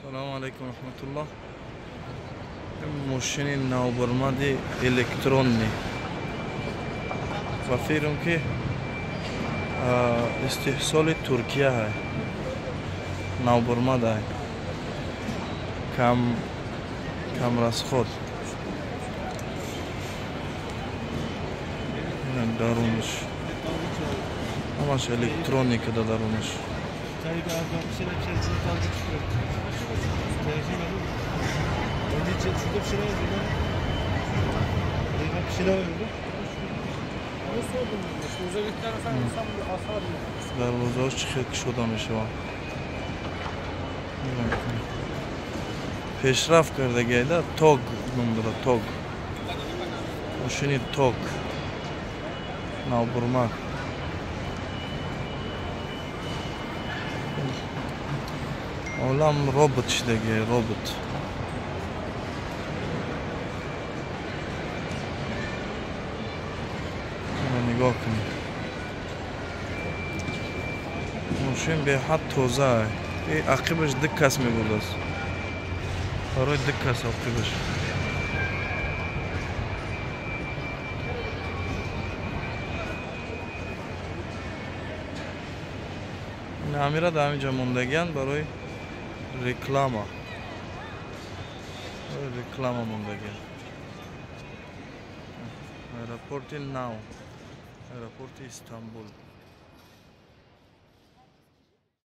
Салому алайкум раҳматуллоҳ. Мошини навбурмади электронӣ. Ба фикрам, ки истеҳсоли Туркия ҳай. Навбурмад ҳай. Кам кам расход. Дарунаш. Ҳамаш электроника да дарунаш. Дарвозаҳош чӣ хел кушода мешаванд. Пешрафт кардагиайда, Тог ном дорад, Тог. Мошини Тог. Навбурмак. Олам робот шидагиай, робот. Нигоҳ кунед. Мошин беҳад тоза. Ақибаш ду кас мебурдааст. Барои ду кас ақибаш. Амира дар ҳамин ҷо мондагианд барои реклама. Барои реклама мондагианд. Аэропорти нав. Аэропорти Истанбул.